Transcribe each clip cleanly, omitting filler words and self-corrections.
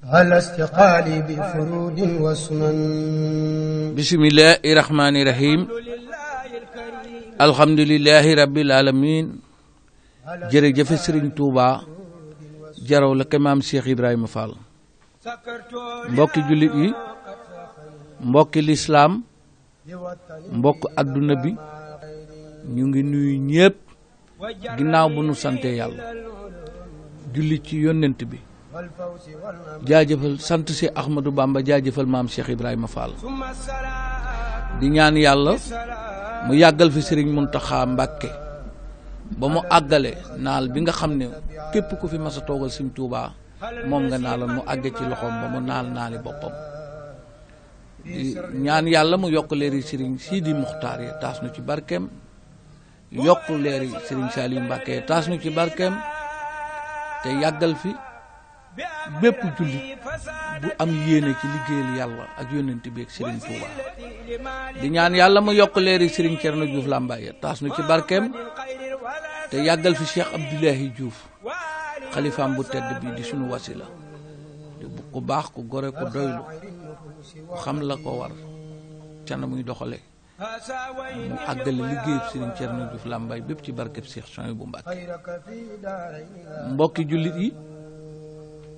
على استقالي بفرود وسنن. بسم الله الرحمن الرحيم. الحمد لله رب العالمين. jërëjëf Serigne Touba jaraw la ke maam Cheikh Ibrahima Fall. mbokki jullit yi, mbokki lislaam, mbokk adduna bi, ñu ngi nuyu ñépp ginnaaw bu nu sante yàlla julli ci yonent bi, jaajëfal sant si Ahmadou Bamba, jaajëfal maam Cheikh Ibrahima Fall. di ñaan yàlla mu yàggal fi Serigne Mountakha Mbacké ba mu àggale naal bi nga xam ne képp ku fi mas a toogal Serigne Touba moom nga naalal mu àgge ci loxoom ba mu naali boppam. di ñaan yàlla mu yokk leeri Serigne Sidi Muxtaar yi taas nu ci barkeem, yokk leeri Serigne Saliou Mbacké taas nu ci barkeem, te yàggal fi bépp jullit bu am yéene ci liggéeyal yàlla ak yónnent bi ak Serigne Touba. di ñaan yàlla mu yokk leeri Serigne Thierno Diouf Lambaye taas nu ci barkeem, te yàggal fi Cheikh Abdoulahi Diouf xalifaam bu tedd bi di sunu wasila, di bu ku baax ku gore ku doylu ku xam la ko war ca na muy doxale mu àggale liggéeyub Serigne Thierno Diouf Lambaye bépp ci barkeb Cheikh Souhaïbou Mbacké. mbokki jullit yi,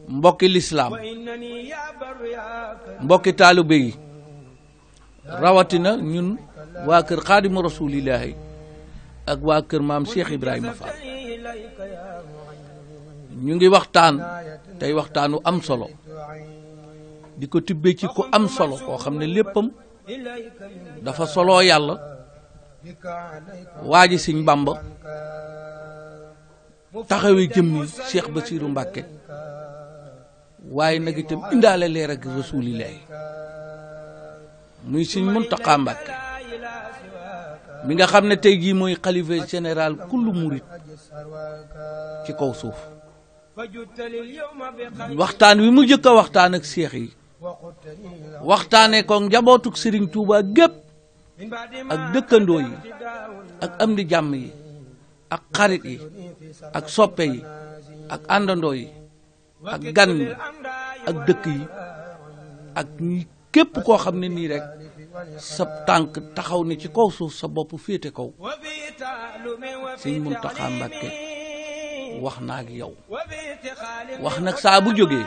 mbokki lislaam, mbokki taalibe yi, rawatina ñun waa kër Xaadimu Rasuulillaahi ak waa kër maam Cheikh Ibrahima Fall. ñu ngi waxtaan tey waxtaanu am solo, di ko tibbee ci ku am solo koo xam ne léppam dafa soloo yàlla, waa ji Sëñ Bàmba taxawee jëmmi Cheikh Bassirou Mbacké, waaye nag itam indaale leer ak Rasuulillaahi muy Sëñ Mountakha Mbacké mi nga xam ne tey jii mooy xalifa général kullu murit ci kaw suuf. waxtaan wi mu jëkk a waxtaan ak seex yi, waxtaanee ko njabootuk Serigne Touba gépp ak dëkkandoo yi ak am di jàmm yi ak xarit yi ak soppe yi ak àndandoo yi ak gan yi ak dëkk yi ak ñi képp koo xam ne nii rek sa tànk taxaw ne ci kaw suuf, sa bopp féete kaw. Sëñ Mountakha Mbacké wax naa ak yow, wax nag saa bu jógee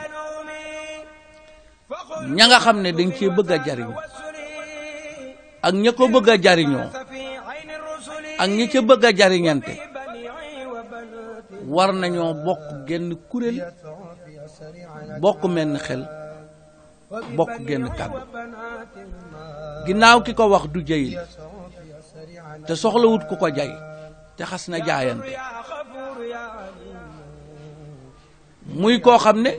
ña nga xam ne dañ cee bëgg a jariñu ak ña ko bëgg a jariñoo ak ñi ca bëgg a jariñante war nañoo bokk genn kuréel, bokk menn xel, bokk genn kàddu. ginnaaw ki ko wax du jayil te soxlawut ku ko jay te xas na jaayante, muy koo xam ne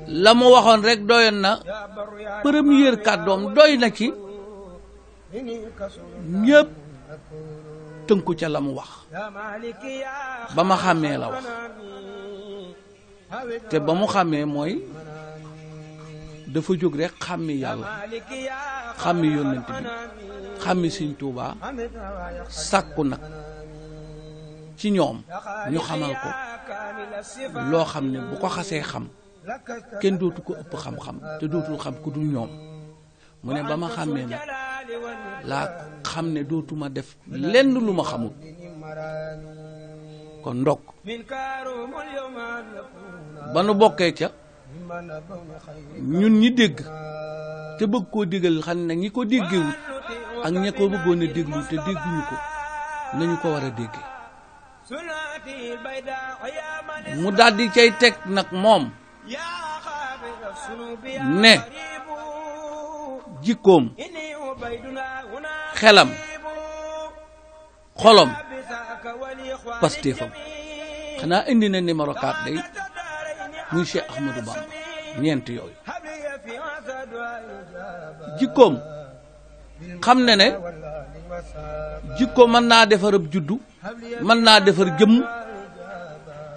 la mu waxoon rek doyoon na, première kàddoom doy na ci ñépp tënku ca la mu wax. ba ma xàmmee la wax, te ba mu xàmmee mooy dafa jóg rek xàmmi yàlla, xàmmi yónnent bi, xàmmi Sëñ Tuubaa, sàkku nag ci ñoom ñu xamal ko loo xam ne bu ko xasee xam kenn dootu ko ëpp xam-xam te dootul xam ku dul ñoom. mu ne ba ma xàmmee nag laa xam ne dootuma def lenn lu ma xamul, kon ndokk ba nu bokkee ca ñun ñi dégg te bëgg koo déggal, xam ne ñi ko déggewut ak ña ko bëggoon a déglu te dégguñu ko nañu ko war a dégge. mu daldi cay teg nag moom ne jikkoom, xelam, xolom, pastéefam. xanaa indi na numéro 4 day muy Cheikh Ahmadou Bamba, ñeent yooyu. jikkoom xam ne ne jikko mën naa defar ab juddu, mën naa defar jëmm,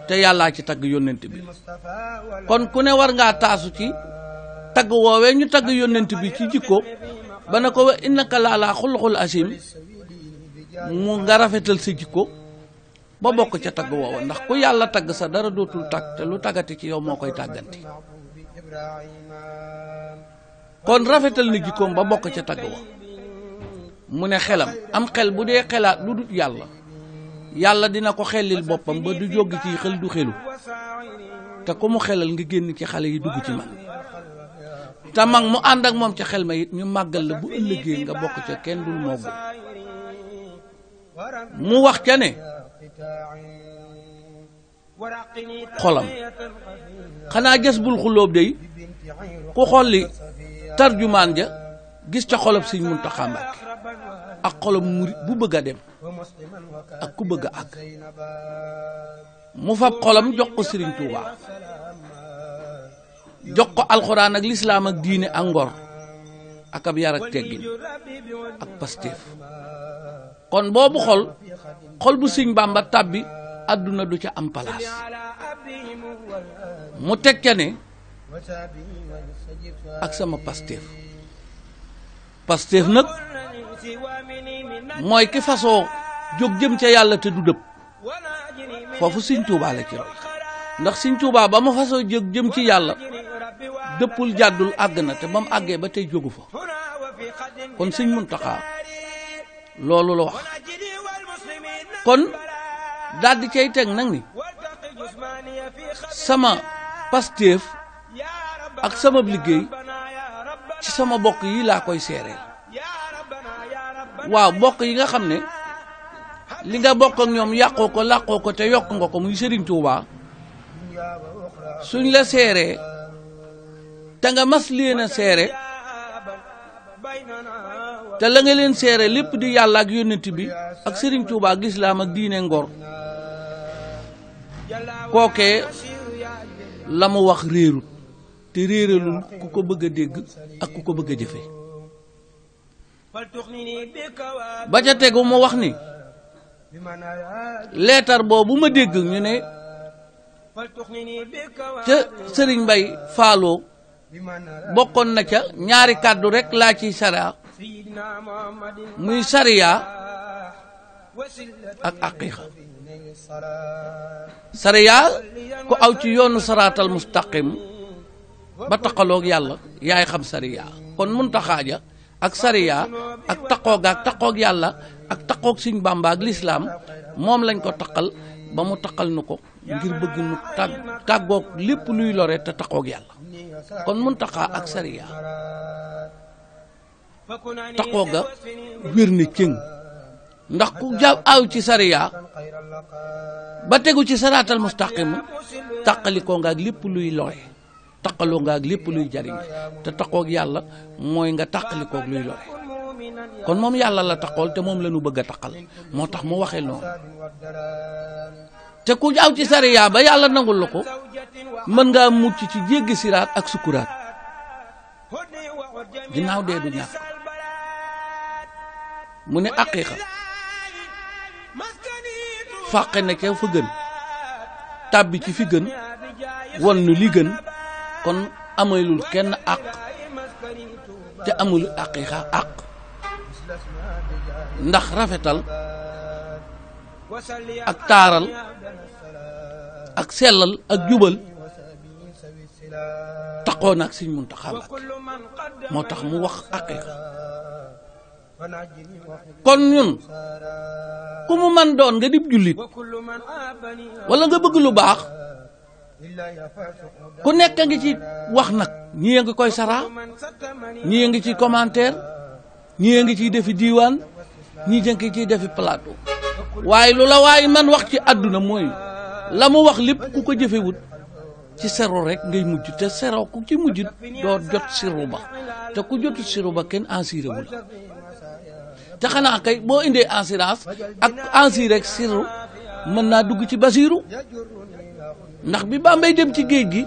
te yàllaa ci tagg yónnent bi. kon ku ne war ngaa taasu ci tagg woowee ñu tagg yónnent bi ci jikko ba na ko wa innaka laalaa xuluqul asim, mu nga rafetal sa jikko ba bokk ca tagg woowa, ndax ku yàlla tagg sa dara dootul tagg te lu taggati ci yow moo koy tàgganti. kon rafetal na jikkoom ba bokk ca tagg wa mu ne xelam am xel bu dee xelaat lu dut yàlla yàlla dina ko xellil boppam ba du jóg ci xel du xelu te ku mu xelal nga génn ci xale yi dugg ci man te mag mu ànd ak moom ca xel ma it ñu màggal la bu ëllëgee nga bokk ca kenn dul mogg mu wax ca ne xolam xanaa jës bul xulóob day ku xolli tarjumaan ja gis ca xolob Sëñ Muntaxa Mbàkke ak xolob murit bu bëgg a dem ak ku bëgg a àgg mu fab xolam jox ko Sëriñ Tuubaa jox ko alxuraan ak lislaam ak diine ak ngor ak ab yar ak teggin ak pastéef kon boobu xol bu Sëñ Bàmba tàbbi àdduna du ca am palaas mu teg ca ne ak sama pastéef nag mooy ki fasoo jóg jëm ca yàlla te du dëpp foofu Sëñ Tuubaa la ci roy ndax Sëñ Tuubaa ba ma fasoo jóg jëm ci yàlla dëppul jàddul àgg na te ba mu àggee ba tey jógu fa kon Sëñ Muntaxa loolu la wax kon daldi cay teg nag ni sama pastéef ak sama liggéey ci sama bokk yi laa koy seereel waaw bokk yi nga xam ne li nga bokk ak ñoom yàqoo ko làqoo ko te yokk nga ko muy Sëriñ Tuubaa suñ la seeree te nga mas leen a seere te la nga leen seere lépp di yàlla ak yónnent bi ak Sëriñ Tuubaa ak lislaam ak diine ngor kookee la mu wax réerut te réeralul ku ko bëgg a dégg ak ku ko bëgg a jëfe ba ca tegu mu wax ni leetar boobu ma dégg ñu ne ca Sëriñ Mbay Faaloo bokkoon na ca ñaari kàddu rekk laa ciy sariya muy sariya ak aqiiqa sariya ku aw ci yoonu saraatal mustaqim ba taqaloog yàlla yaay xam sariya kon Muntaxa ja ak sariya ak taqoog yàlla ak taqoog Sëñ Bàmba ak lislaam moom lañ ko taqal ba mu taqal nu ko ngir bëgg nu tàggoog lépp luy lore te taqoog yàlla kon Muntaxa ak sariya taqooga wér na cëng ndax ku jaaw aw ci sariya ba tegu ci saraatal mustaqim taqalikoo nga ak lépp luy lore taqaloo nga ak lépp luy jariñ te taqoog yàlla mooy nga taqalikoog luy lore kon moom yàlla la taqool te moom la ñu bëgg a taqal moo tax mu waxee noonu te ku aw ci sariya ba yàlla nangul la ko mën ngaa mucc ci jéggi siraat ak sukuraat ginnaaw dee du ñàkk mu ne aqiiqa fàqe na ca fa gën tàbbi ci fi gën won nu li gën kon amalul kenn àq te amul aqiiqa àq ndax rafetal ak taaral ak sellal ak jubal taxoo na ak Sëñ Muntaxa Mbàkke moo tax mu wax aqiiqa kon ñun ku mu man doon nga dib jullit wala nga bëgg lu baax ku nekk a ngi ci wax nag ñii a ngi koy saraa ñii a ngi ci commentaire ñii a ngi ciy defi diiwaan ñii a ngi ciy defi plateau waaye lu la waaye man wax ci àdduna mooy la mu wax lépp ku ko jëfewut ci sero rek ngay mujj te sero ku ci mujj doo jot siru ba te ku jotu siru ba kenn assuré wu la te xanaa kay boo indee assurance ak assuré rek siru mën naa dugg ci basiiru ndax bi Bambey dem ci géej gi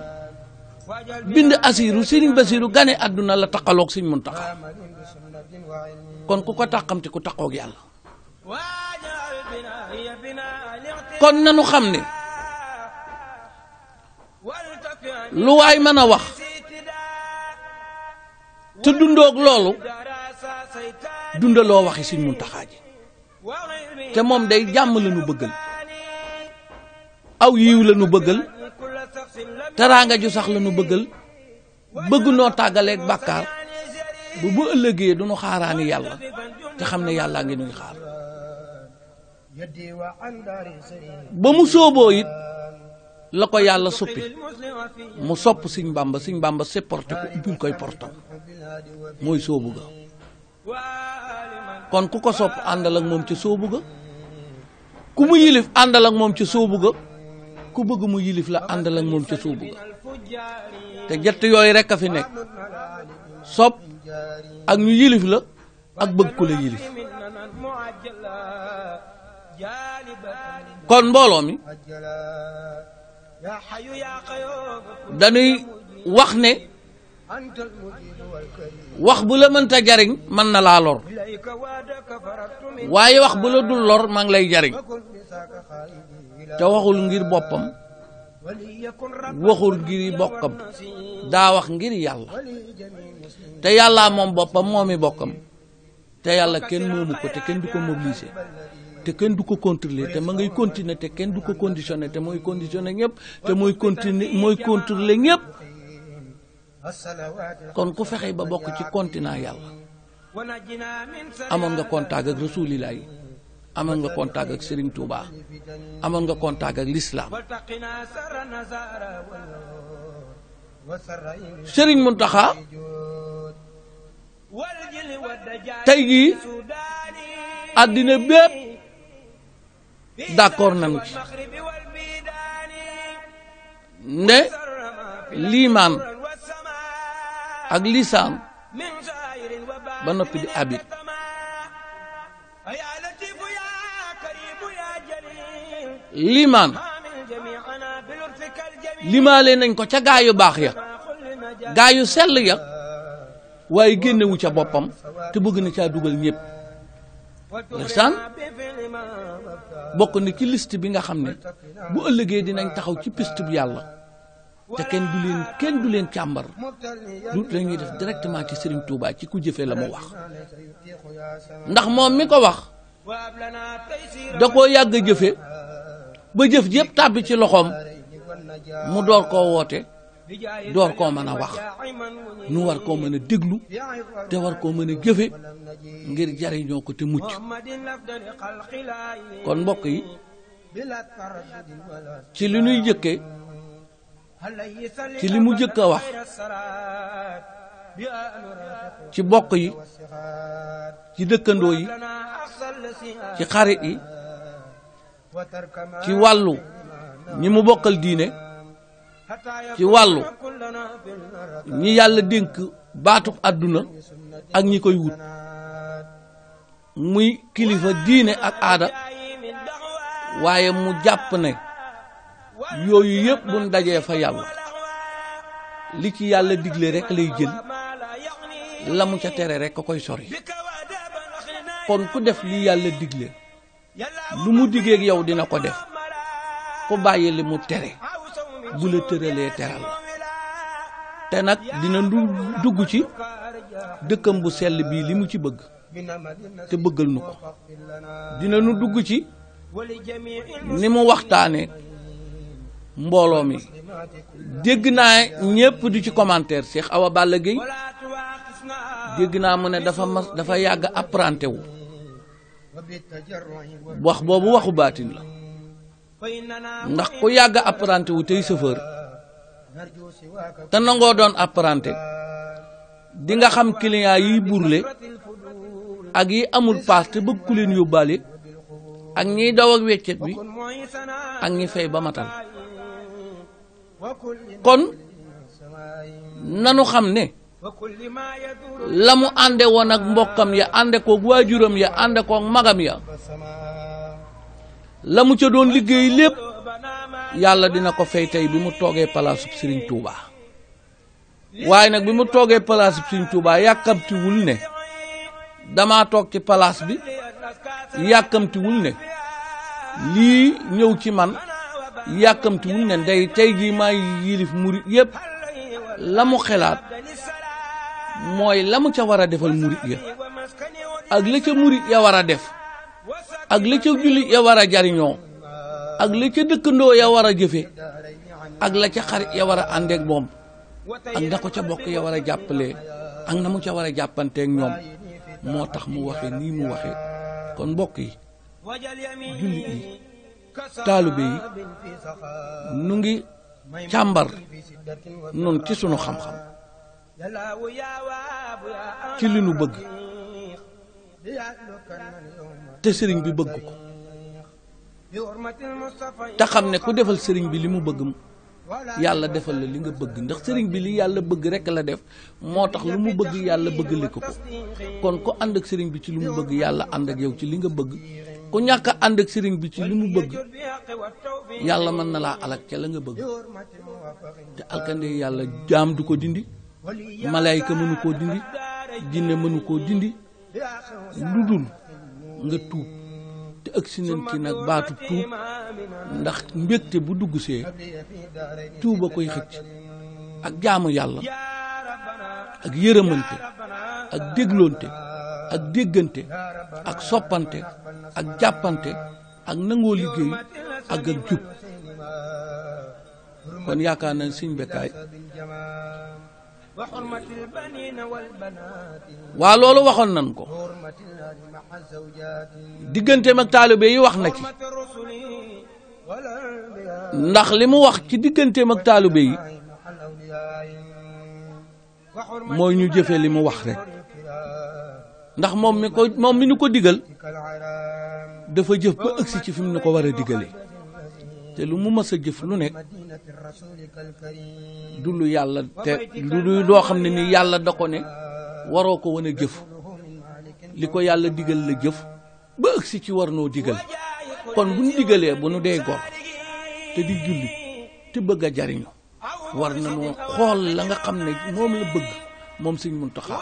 bind asiru Sëriñ Basiiru gane àdduna la taqaloog Sëñ Muntaxa kon ku ko tàqamte ku taqoog yàlla kon nanu xam ne lu waay mën a wax te dundoog loolu dundaloo waxi Sëñ Muntaxa ji te moom day jàmm la nu bëggal aw yiw la nu bëggal teraanga ju sax la nu bëggal bëgg noo tàggaleeg bàkkaar bu ëllëgee du nu xaaraani yàlla te xam ne yàllaa ngi nuy xaar ba mu sooboo it la ko yàlla suppi mu sopp Sëñ Bàmba supporté ko ubbil koy portam mooy soobu ga kon ku ko sopp àndal ak moom ca soobu ga ku mu yilif àndal ak moom ca soobu ga ku bëgg mu yilif la àndal ak moom ca soobu ga te jett yooyu rekk a fi nekk sopp ak ñu yilif la ak bëgg ku la yilif kon mbooloo mi dañuy wax ne wax bu la mënta jariñ mën na laa lor waaye wax bu la dul lor maa ngi lay jariñ te waxul ngir boppam waxul ngir bokkam daa wax ngir yàlla te yàllaa moom boppam moomi bokkam te yàlla kenn moomu ko te kenn du ko mobiliser te kenn du ko contrôler te ma ngay continuer te kenn du ko conditionner te mooy conditionner ñëpp te mooy contrôler ñëpp kon ku fexe ba bokk ci continent yàlla amoon nga contact ak Rasulillah yi amoon nga contact ak Serigne Touba amoon nga contact ak l'islam Serigne Mountakha tey jii àddina bépp d'accord nañu ci ne liimaan ak lisaan ba noppi di abit liimaan limaale nañ ko ca gaa yu baax ya gaa yu sell ya waaye génnewu ca boppam te bëgg na caa dugal ñëpp lisaan bokk na ci liste bi nga xam ne bu ëllëgee dinañ taxaw ci piste bi yàlla te kenn du leen càmbar du lañuy def directement ci Serigne Touba ci ku jëfee la mu wax ndax moom mi ko wax da koo yàgg a jëfe ba jëf yëpp tàbbi ci loxoom mu door koo woote door koo mën a wax nu war koo mën a déglu te war koo mën a jëfe ngir jariñoo ko te mucc kon mbokk yi ci li nuy jëkke ci li mu jëkk a wax ci bokk yi ci dëkkandoo yi ci xarit yi ci wàllu ñi mu bokkal diine ci wàllu ñi yàlla dénk baatub àdduna ak ñi koy wut muy kilifa diine ak aada waaye mu jàpp ne yooyu yëpp buñ dajee fa yàlla li ci yàlla digle rek lay jël la mu ca tere rek a koy sori kon ku def li yàlla digle lu mu diggeek yow dina ko def ku bàyyi li mu tere bu la tëralee teral te nag dina dugg ci dëkkam bu sell bii li mu ci bëgg te bëggal nu ko dina nu dugg ci ni mu waxtaane mbooloo mi dégg naa ñépp di ci commentaire Cheikh Awa Balla Gueye dégg naa mu ne dafa yàgg apprenti wu wax boobu waxu baatin la ndax ku yàgg apprenti wu tey chauffeur te nangoo doon apprenti di nga xam client yiy burle ak yi amul paas te bëgg ku leen yóbbaale ak ñiy daw ak weccet bi ak ñi fay ba matal kon nanu xam ne la mu ànde woon ak mbokkam ya ànde koog waajuram ya ànde koog magam ya la mu ca doon liggéey lépp yàlla dina ko fay tey bi mu toogee palaasub Serigne Touba waaye nag bi mu toogee palaasub Serigne Touba yàkkamtiwul ne damaa toog ci palaas bi yàkkamtiwul ne lii ñëw ci man yàkkamtiwul ne ndey tey jii maa yilif murit yépp la mu xelaat mooy la mu ca war a defal murit ya ak la ca murit ya war a def ak la ca jullit ya war a jariñoo ak la ca dëkkandoo ya war a jëfe ak la ca xarit ya war a àndeek moom ak na ko ca bokk ya war a jàppalee ak na mu ca war a jàppanteeg ñoom moo tax mu waxee nii mu waxee. kon mbokk yi jullit yi taalibe yi nu ngi càmbar nun ci sunu xam-xam ci li nu bëgg te sëriñ bi bëgg ko te xam ne ku defal sëriñ bi li mu bëgg yàlla defal la li nga bëgg ndax sëriñ bi li yàlla bëgg rekk la def moo tax lu mu bëgg yàlla bëggale ko kon ku ànd ak sëriñ bi ci li mu bëgg yàlla ànd ak yow ci li nga bëgg ku ñàkk a ànd ak sëriñ bi ci li mu bëgg yàlla mën na laa alak ca la nga bëgg te alkande yàlla jaam du ko dindi malaayka mënu koo dindi jinne mënu koo dindi lu dul nga tuub te agsi nañ ci nag baatu tuub ndax mbégte bu dugg see tuuba koy xëcc ak jaamu yàlla ak yërëmante ak dégloonte ak déggante ak soppante ak jàppante ak nangoo liggéey ak jub kon yaakaar nañ Sëñ Bécaye waa loolu waxoon nañ ko digganteem ak taalibe yi wax na ci ndax li mu wax ci digganteem ak taalibe yi mooy ñu jëfe li mu wax rek ndax moom mi nu ko digal dafa jëf ba ëgsi ci fi mu nu ko war a digale te lu mu mës a jëf lu nekk du lu yàlla te lu doo xam ne ni yàlla da ko ne waroo ko wan a jëf li ko yàlla digal la jëf ba ëgsi ci war noo digal kon bu ñu digalee bu nu dee gor te di julli te bëgg a jariñu war na noo xool la nga xam ne moom la bëgg moom Sëñ Muntaxa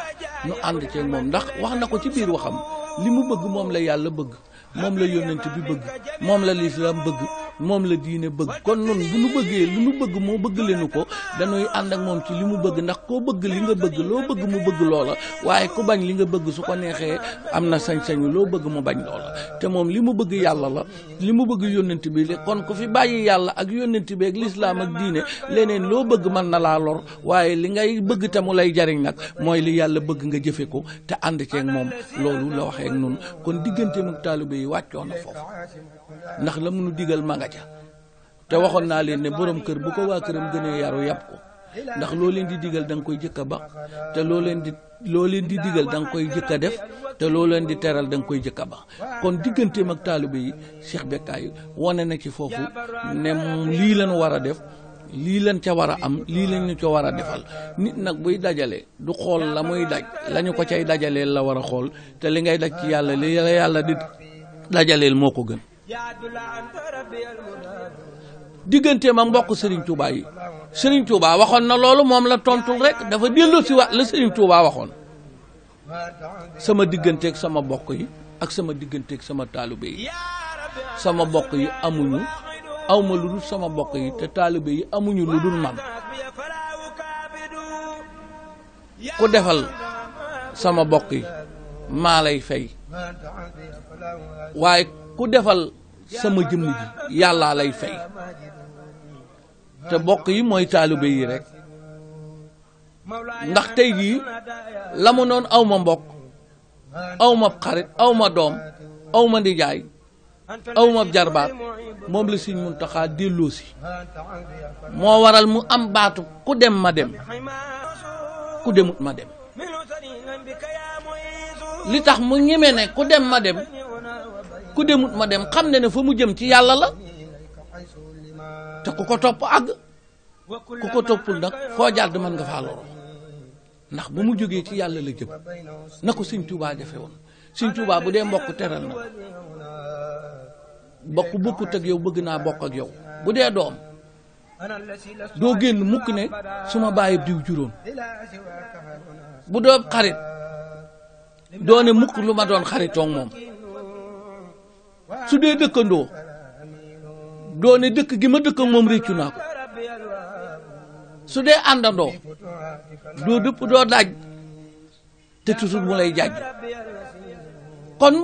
nu ànd ceeg moom ndax wax na ko ci biir waxam li mu bëgg moom la yàlla bëgg moom la yónnent bi bëgg moom la lislaam bëgg moom la diine bëgg kon nun bu nu bëggee lu nu bëgg moo bëgg leenu ko dañuy ànd ak moom ci li mu bëgg ndax koo bëgg li nga bëgg loo bëgg mu bëgg loola waaye ku bañ li nga bëgg su ko neexee am na sañ-sañu loo bëgg mu bañ loola te moom li mu bëgg yàlla la li mu bëgg yónnent bi kon ku fi bàyyi yàlla ak yónnent bi ak lislaam ak diine leneen loo bëgg mën na laa lor waaye li ngay bëgg te mu lay jariñ nag mooy li yàlla bëgg nga jëfe ko te ànd ceeg moom loolu la waxee ak nun kon digganteem ak taalibe yi wàccoon na foofu ndax la mënu digal ma nga ca te waxoon naa leen ne borom kër bu ko waa këram gënee yaru yàpp ko ndax loo leen di digal da nga koy jëkk a ba te loo leen di digal da nga koy jëkk a def te loo leen di teral da nga koy jëkk a ba kon digganteem ak taalibe yi Cheikh Bécaye wane na ci foofu ne lii lañu war a def lii lañ ca war a am lii lañ ñu ca war a defal nit nag buy dajale du xool la muy daj lañu ko cay dajaleel la war a xool te li ngay daj ci yàlla li la yàlla di dajaleel moo ko gën digganteem ak mbokk Serigne Touba yi Serigne Touba waxoon na loolu moom la tontul rek dafa dellu si waat la Serigne Touba waxoon sama digganteeg sama bokk yi ak sama digganteeg sama taalibe yi sama bokk yi amuñu awma lu dul sama bokk yi te taalibe yi amuñu lu dul man ku defal sama bokk yi maa lay fay waaye ku defal sama jëmm ji yàllaa lay fay te bokk yi mooy taalibe yi rek ndax tey jii la mu noon aw ma mbokk aw ma xarit aw ma doom aw ma ndijaay aw ma jarbaat moom la Sëñ Muntaxa delloosi moo waral mu am baatu ku dem ma dem ku demut ma dem li tax mu ñeme ne ku dem ma dem ku demut ma dem xam ne ne fa mu jëm ci yàlla la te ku ko topp àgg ku ko toppul nag foo jàdd mën nga faa loro ndax bu mu jógee ci yàlla la jëm na ko Sëñ Tuubaa defe woon Sëñ Tuubaa bu dee mbokk teral na bokk bokkut ak yow bëgg naa bokk ak yow bu dee doom doo génn mukk ne su ma bàyyi diw juróom bu doo xarit doo ne mukk lu ma doon xaritoog moom su dee dëkkandoo doo ne dëkk gi ma dëkk ak moom réccu naa ko su dee àndandoo doo dëpp doo daaj te toujours mu lay jaaj kon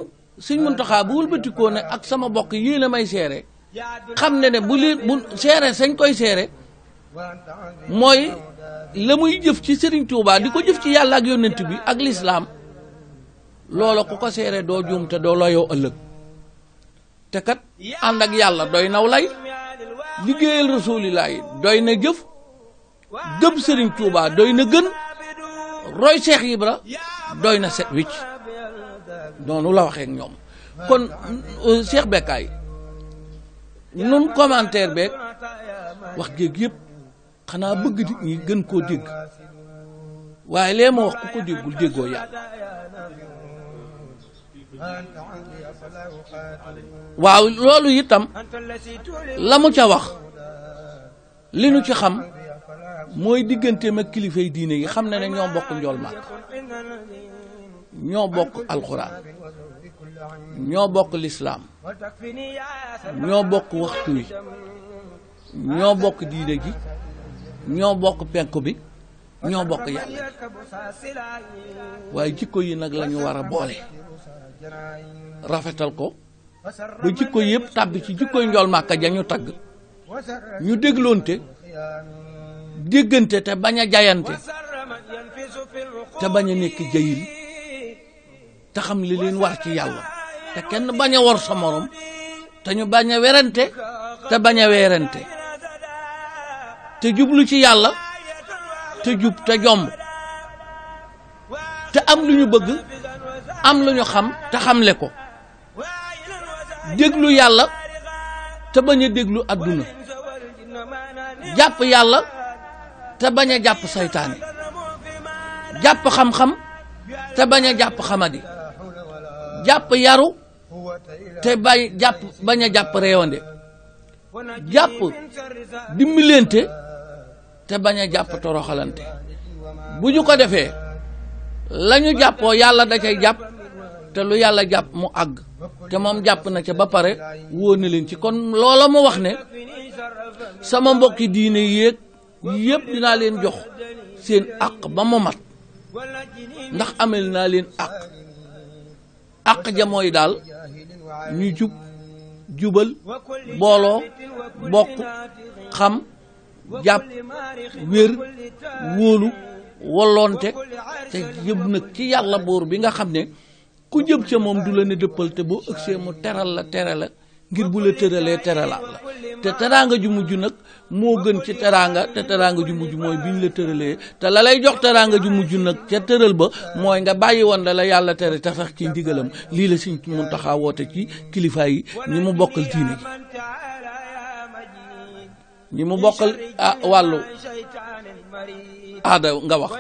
Sëñ Muntaxa bu wëlbatikoo ne ak sama bokk yii la may seere xam ne ne bu seere sañ koy seere mooy la muy jëf ci Sëriñ Tuubaa di ko jëf ci yàlla ak yónnent bi ak lislaam loola ku ko seere doo juum te doo layoo ëllëg te kat ànd ak yàlla doy naw lay liggéeyal rasuulillaahi doy na jëf gëm Sëriñ Tuubaa doy na gën roy Cheikh Ibra doy na set wicc noonu la waxee ak ñoom kon Cheikh Bécaye nun commentaire beeg wax géeg yëpp xanaa bëgg nit ñi gën koo dégg waaye lee ma wax ku ko déggul déggoo yàlla waaw loolu itam la mu ca wax li nu ci xam mooy digganteem ak kilifay diine yi xam ne ñoo bokk njool màkk ñoo bokk alxuraan ñoo bokk lislaam ñoo bokk waxtu wi ñoo bokk diine ji ñoo bokk penku bi ñoo bokk yàlla waaye jikko yi nag lañu war a boole rafetal ko ba jikko yëpp tàbbi ci jikkoy njool màkka ja ñu tagg ñu dégloonte déggante te bañ a jayante te bañ a nekk jayil te xam li leen war ci yàlla te kenn bañ a war sa morom te ñu bañ a werante te bañ a weerante te jublu ci yàlla te jub te jomb te am lu ñu bëgg am lu ñu xam te xamle ko déglu yàlla te bañ a déglu adduna jàpp yàlla te bañ a jàpp saytaane jàpp xam-xam te bañ a jàpp xamadi jàpp yaru te bañ a jàpp réewande jàpp dimbalante te bañ a jàpp toroxalante bu ñu ko defee la ñu jàppoo yàlla da cay jàpp te lu yàlla jàpp mu àgg te moom jàpp na ca ba pare wóor na leen ci kon loola mu wax ne sama mbokki diine yéeg yëpp dinaa leen jox seen àq ba mu mat ndax amel naa leen àq ja mooy daal ñu jubal booloo bokk xam jàpp wér wóolu wolloonte te jëm nag ci yàlla buur bi nga xam ne ku jëm ca moom du la ne dëppal te boo ëgsee mu teral la tere la ngir bu la tëralee teralaat la te teraanga ju mujj nag moo gën ci teraanga te teraanga ju mujj mooy biñ la tëralee te la lay jox teraanga ju mujj nag ca tëral ba mooy nga bàyyi woon la yàlla tere te sax ci ndigalam lii la Sëñ Muntaxa woote ci kilifa yi ñi mu bokkal diine ji ñi mu bokkal wàllu aada nga wax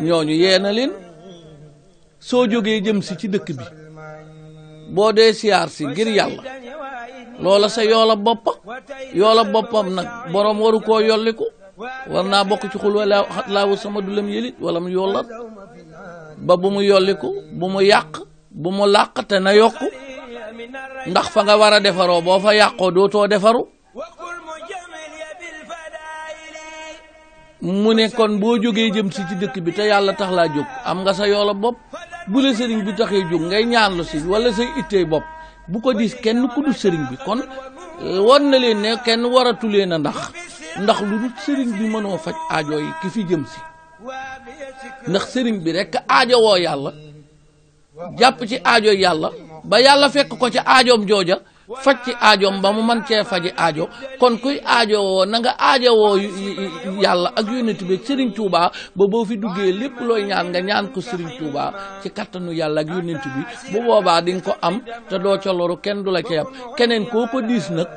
ñooñu yee na leen soo jógee jëm si ci dëkk bi boo dee siyaar si ngir yàlla loola sa yoola boppam nag boroom waru koo yolliku war naa bokk ci xul wala laawu sama du lam yëlit wala mu yollat ba bu mu yolliku bu mu yàq bu mu làq te na yokku ndax fa nga war a defaroo boo fa yàqoo dootoo defaru mu ne kon boo jógee jëm si ci dëkk bi te yàlla tax laa jóg am nga sa yoola bopp bu la sëriñ bi taxee jóg ngay ñaanlu si wala say ittee bopp bu ko diis kenn ku dul sëriñ bi kon war na leen ne kenn waratulee na ndax lu dul sëriñ bi mënoo faj aajo yi ki fi jëm si ndax sëriñ bi rekk aajo woo yàlla jàpp ci aajo yàlla ba yàlla fekk ko ci aajoom jooja faj ci aajoom ba mu mën cee faji aajo kon kuy aajo woo na nga aajo woo yàlla ak yonent bi Serigne Touba ba boo fi duggee lépp looy ñaan nga ñaan ko Serigne Touba ci kattanu yàlla ak yonent bi bu boobaa di nga ko am te doo ca loru kenn du la ca yab keneen koo ko diis nag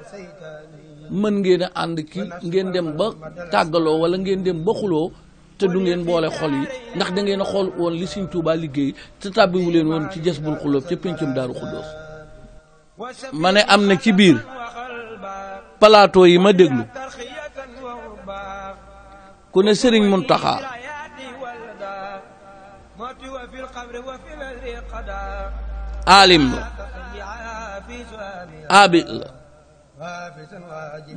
mën ngeen a ànd ki ngeen dem ba tàggaloo wala ngeen dem ba xuloo te du ngeen boole xol yi ndax da ngeen a xool woon li Serigne Touba liggéey te tàbbiwu leen woon ci Jazbul Xuloob ca péncum Daaru Xuddoos ma ne am na ci biir plateau yi ma déglu ku ne Sëriñ Muntaxa aalim la abid la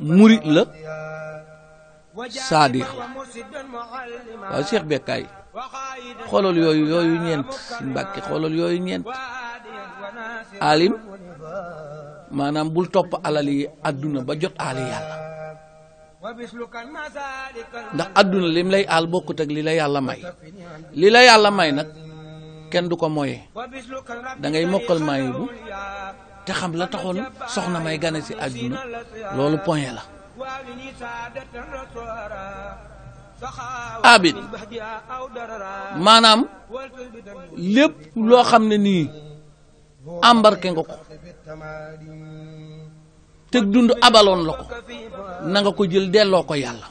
murit la saadix la waaw Cheikh Bécaye xoolal yooyu ñeent si Mbàkke xoolal yooyu ñeent aalim maanaam bul topp alal yi àdduna ba jot aali yàlla ndax àdduna lim lay aal bokkut ak li la yàlla may li la yàlla may nag kenn du ko moyee da ngay mokkal maayi bu te xam la taxoon soxna may gane si àdduna loolu point la abid maanaam lépp loo xam ne nii embarqué nga ko teg dund abaloon la ko na nga ko jël delloo ko yàlla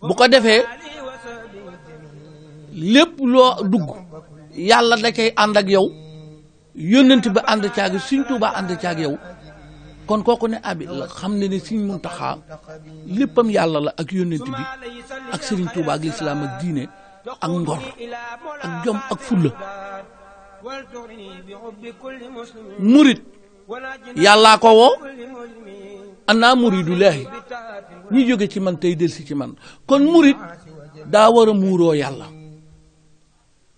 bu ko defee lépp loo dugg yàlla da cay ànd ak yow yónnent ba ànd caag Sëriñ Tuubaa ànd caag yow kon kooku ne abid la xam ne Sëriñ Muntaxaa léppam yàlla la ak yónnent bi ak Sëriñ Tuubaa ak lislaam ak diine ak ngor ak jom ak fulla murit yàllaa ko woo ana muridullaahi ñi jóge ci man tey delsi ci man kon murit daa war a muuroo yàlla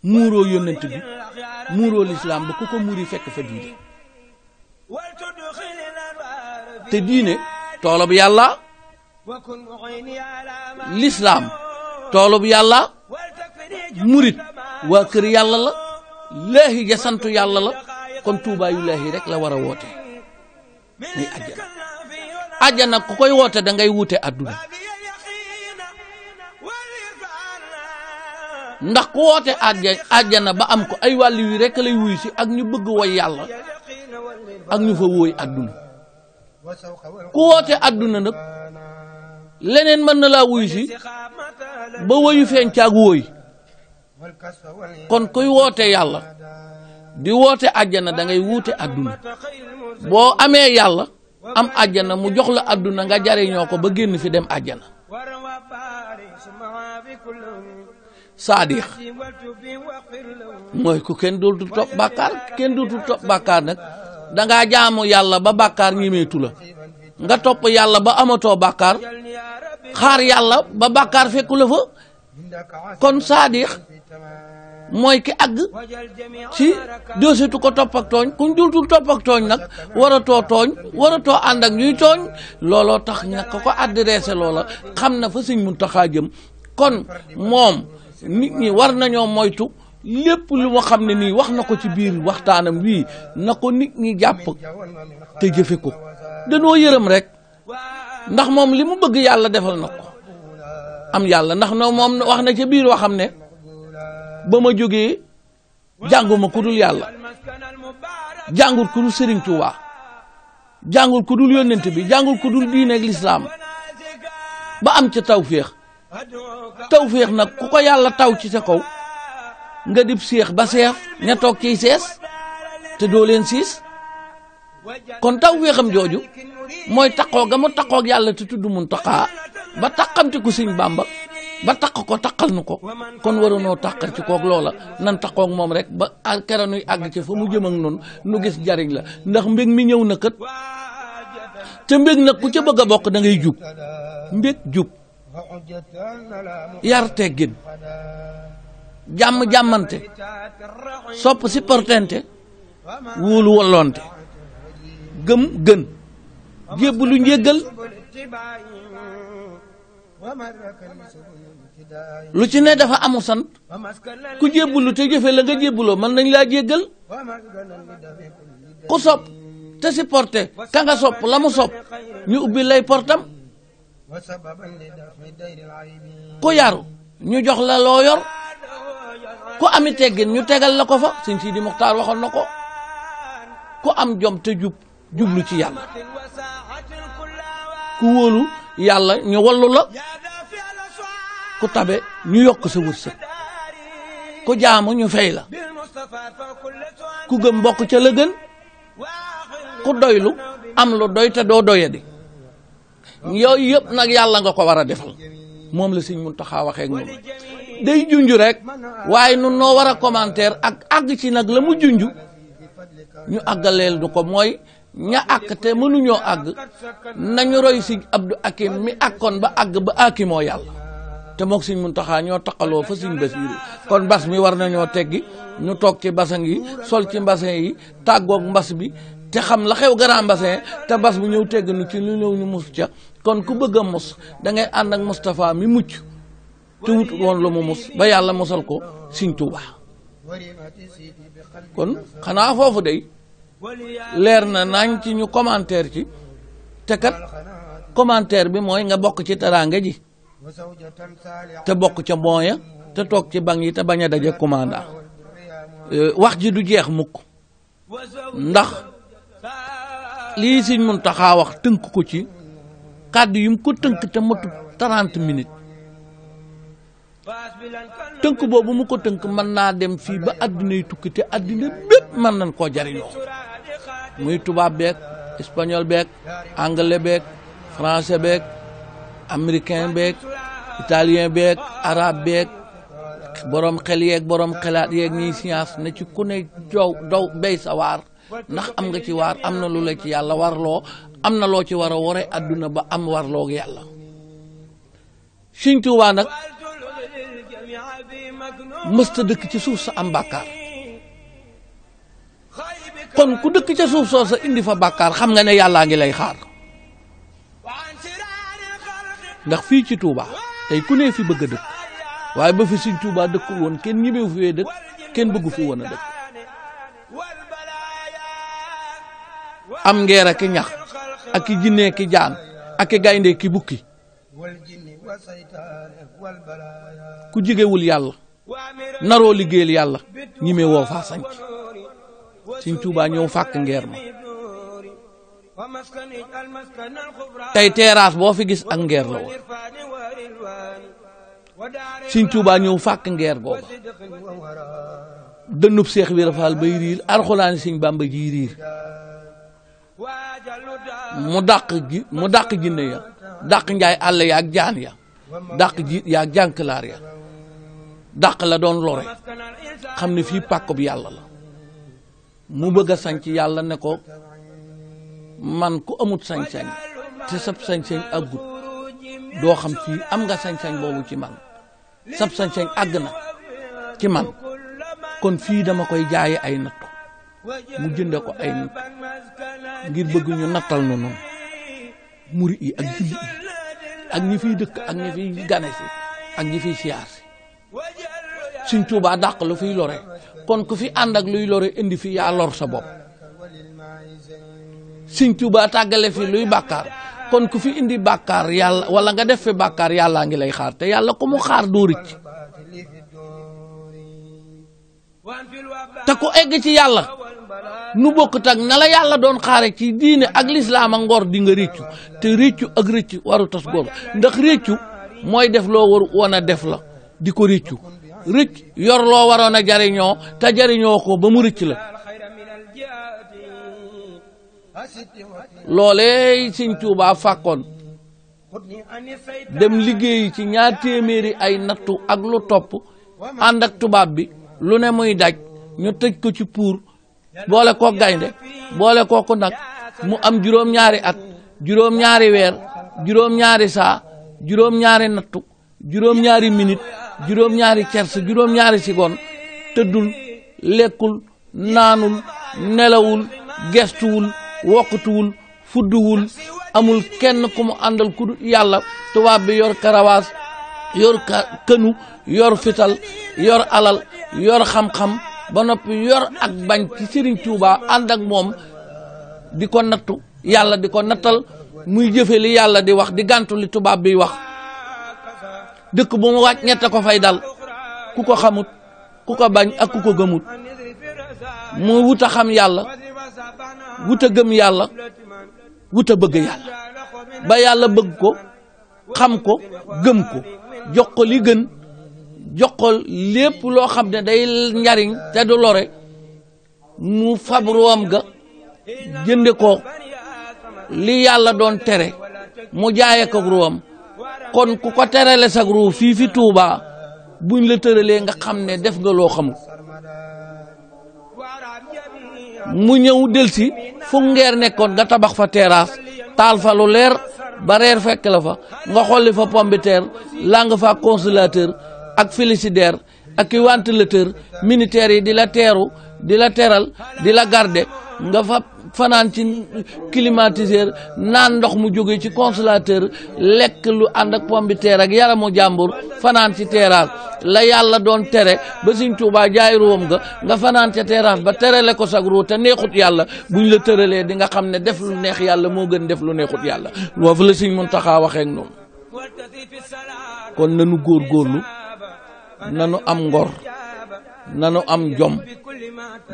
muuroo yónnent bi muuroo lislaam ba ku ko muri fekk fa diine te diine toolub yàlla lislaam toolub yàlla murit waa kër yàlla la laahi ja santu yàlla la kon tuubaayu laahi rek la war a woote muy àjjana àjjana ku koy woote da ngay wute àdduna ndax ku woote àjjana ba am ko ay wàlli wi rek lay wuy si ak ñu bëgg woy yàlla ak ñu fa wóoy àdduna ku woote àdduna nag leneen mën na laa wuy si ba woyu feeñ caag wóoy kon kuy woote yàlla di woote àjjana da ngay wuute àdduna boo amee yàlla am àjjana mu jox la àdduna nga jariñoo ko ba génn fi dem àjjana saadix mooy ku kenn dootul topp bàkkaar nag dangaa jaamu yàlla ba bàkkaar ñimeetu la nga topp yàlla ba amatoo bàkkaar xaar yàlla ba bàkkaar fekku la fa kon saadix mooy ki àgg ci doosetu ko topp ak tooñ kuñ dultul topp ak tooñ nag waratoo ànd ak ñuy tooñ looloo tax ña ko adressé loola xam na fa Sëriñ Muntaxaa jëm kon moom nit ñi war nañoo moytu lépp lu ma xam ne nii wax na ko ci biir waxtaanam wii na ko nit ñi jàpp te jëfe ko danoo yërëm rek ndax moom li mu bëgg yàlla defal na ko am yàlla ndax no moom wax na ca biir waxam ne ba ma jógee jànguma ku dul yàlla jàngul ku dul Sëriñ Tuubaa jàngul ku dul yónnent bi jàngul ku dul diine ak lislaam ba am ca tawféex nag ku ko yàlla taw ci sa kaw nga dib seex ba seef ña toog ciy sees te doo leen siis kon tawféexam jooju mooy taqoo ga mu taqoog yàlla te tudd Muntaxaa ba taqamti ku Sëriñ Bàmba ba taq ko taqal nu ko kon waroonoo taqal ci koog loola nan taqoog moom rek ba kera nuy àgg ci fa mu jëm ak noonu nu gis jariñ la ndax mbég mi ñëw na kat te mbég nag ku ca bëgg a bokk da ngay jub mbég jub yar teggin jàmmante sopp si portente wóolu wolloonte gëm gën jébbu lu njéggal lu ci ne dafa amu sant ku jébbulu te jëfe la nga jébbuloo mën nañ laa jéggal ku sopp te si porté ka nga sopp la mu sopp ñu ubbi lay portam ku yaru ñu jox la loo yor ku ami teggin ñu tegal la ko fa Sëñ Sidi Muxtaar waxoon na ko ku am jom te jublu ci yàlla ku wóolu yàlla ñu wallu la ku tabe ñu yokk sa wërsëg ku jaamu ñu fay la ku gëm bokk ca la gën ku doylu am lu doy te doo doyadi yooyu yëpp nag yàlla nga ko war a defal moom la Sëñ Muntaxaa waxee ak moom day junj rek waaye nun noo war a commentaire ak àgg ci nag la mu junj ñu àggaleel du ko mooy ña àgg te mënuñoo àgg nañu roy si Abdou Hakim mi àggoon ba àgg ba aakimoo yàlla te mook Sëñ Muntaxaa ñoo taqaloo fa Sëñ Basiiru kon mbas mi war nañoo teggi ñu toog ci basan yi sol ci mbasin yi tàggoog mbas bi te xam la xew Grand Bassin te bas bu ñëw tegg nu ci lu ñëw ñu mus ca kon ku bëgg a mus da ngay ànd ak Moustapha mi mucc te wut woon lu mu mus ba yàlla musal ko Sëñ Tuuba kon xanaa foofu day leer na nañ ci ñu commentaire ci te kat commentaire bi mooy nga bokk ci teraanga ji te bokk ca mooya te toog ci banc yi te bañ a daje commandant wax ji du jeex mukk ndax lii Sëñ Muntaxa wax tënk ko ci kàddu yi mu ko tënk te matu 30 minutes tënk boobu mu ko tënk mën naa dem fii ba àddina yi tukki te àddina bépp mën nañ koo jariñoo muy tubaab beeg espagnol beeg anglais beeg français beeg américain beeg italien beeg arabe beeg borom xel yeeg borom xelaat yeeg ñiy science ne ci ku ne daw béy sa waar ndax am nga ci waar am na lu la ci yàlla warloo am na loo ci war a waree àdduna ba am warloo yàlla. Sëñ Tuubaa nag mësta dëkk ci suuf sa am bàkkaar kon ku dëkk ca suuf soo sa indi fa bàkkaar xam nga ne yàllaa ngi lay xaar ndax fii ci Touba tey ku ne fi bëgg a dëkk waaye ba fi Sëñ Tuubaa dëkkul woon kenn ñemewu fi wee dëkk kenn bëggu fi woon a dëkk am ngeer ak i ñax ak i jinne ki jaan ak i gaynde ki bukki ku jigewul yàlla naroo liggéeyal yàlla ñime woo faa sanc Sëñ Tuubaa ñëw fàkk ngeer ma tey terrasse boo fi gis ak ngeer la woon Sëñ Tuubaa ñëw fàkk ngeer googa dënnub Seex Ibra Faal bay riir arxulaani Sëñ Bàmba ji riir mu dàq jinne ya dàq njaay àll ya ak jaan ya dàq jiit ya ak jànklaar ya dàq la doon lore xam ne fii pàkk bi yàlla la mu bëgg a sañc yàlla ne ko man ku amut sañ-sañ te sab sañ-sañ àggut doo xam fii am nga sañ-sañ boobu ci man sab sañ-sañ àgg na ci man kon fii dama koy jaaye ay nattu mu jënde ko ay nattu ngir bëgg ñu nattal nu noonu murit yi ak jullit yi ak ñi fiy dëkk ak ñi fiy gane si ak ñi fiy siyaar si Sëñ Tuubaa dàq lu fiy lore kon ku fi ànd ak luy lore indi fi yaa lor sa bopp Sëñ Tuubaa tàggale fi luy bàkkaar kon ku fi indi bàkkaar yàlla wala nga def fi bàkkaar yàllaa ngi lay xaar te yàlla ku mu xaar doo rëcc te ku egg ci yàlla nu bokkut ak na la yàlla doon xaare ci diine ak lislaam ak ngor di nga réccu te réccu ak rëccu waru tas góor ndax réccu mooy def loo war woon a def la di ko réccu rëcc yor loo waroon a jariñoo te jariñoo ko ba mu rëcc la loolee Sëñ Tuubaa fàkkoon dem liggéeyi ci 2 téeméeri ay nattu ak lu topp ànd ak tubaab bi lu ne muy daj ñu tëj ko ci puur boole ko gaynde boole kooku nag mu am juróom-ñaari at juróom-ñaari weer juróom-ñaari saa juróom-ñaari nattu juróom-ñaari minute juróom-ñaari cerse juróom-ñaari seconde tëddul lekkul naanul nelawul gestuwul wokkutuwul fudduwul amul kenn ku mu àndal ku yàlla tubaab bi yor karawaas yor kënu yor fital yor alal yor xam-xam ba noppi yor ak bañ ci Sëriñ Tuubaa ànd ak moom di ko nattu yàlla di ko nattal muy jëfe li yàlla di wax di gàntu li tubaab bi wax dëkk bu mu wàcc ñett ko fay dal ku ko xamut ku ko bañ ak ku ko gëmut mu wut a xam yàlla wut a gëm yàlla wut a bëgg yàlla ba yàlla bëgg ko xam ko gëm ko jox ko li gën jox ko lépp loo xam ne day njariñ te du lore mu fab ruwam ga jënde ko li yàlla doon tere mu jaaye ko ruwam kon ku ko terale sag ruu fii fi Tuubaa buñ la tëralee nga xam ne def nga loo xamul mu ñëw delsi fu ngeer nekkoon nga tabax fa terrasse taal fa lu leer ba reer fekk la fa nga xolli fa pomme de terre lang fa congélateur ak frigidaire ak i ventilateur militaire yi di la teeru di la teral di la garde nga fa fanaan ci climatiseur naan ndox mu jóge ci congélateur lekk lu ànd ak pomme de terre ak yaramu jàmbur fanaan ci terrasse la yàlla doon tere ba Sëñ Tuubaa jaay ruwam nga fanaan ca terrasse ba terele ko sag ruu te neexut yàlla buñ la tëralee di nga xam ne def lu neex yàlla moo gën def lu neexut yàlla foofu la Sëñ Muntaxaa waxee ak noonu kon nanu góorgóorlu nanu am ngor nanu am jom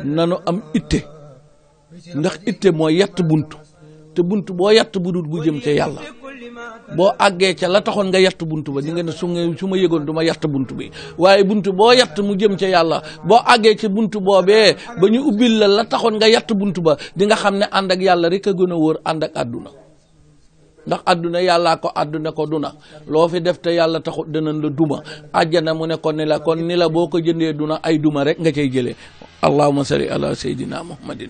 nanu am itte ndax itte mooy yatt bunt te bunt boo yatt bu dut bu jëm ca yàlla boo àggee ca la taxoon nga yatt bunt ba di nga ne su ma yëgoon du ma yatt bunt bi waaye bunt boo yatt mu jëm ca yàlla boo àggee ca bunt boobee ba ñu ubbil la taxoon nga yatt bunt ba di nga xam ne ànd ak yàlla rek a gën a wóor ànd ak àdduna ndax àdduna yàllaa ko àdduna ko duna loo fi def te yàlla taxut dinañ la duma àjjana mu ne kon ni la boo ko jëndee duna ay duma rek nga cay jëlee allahumma salli ala sayyidina muhammadin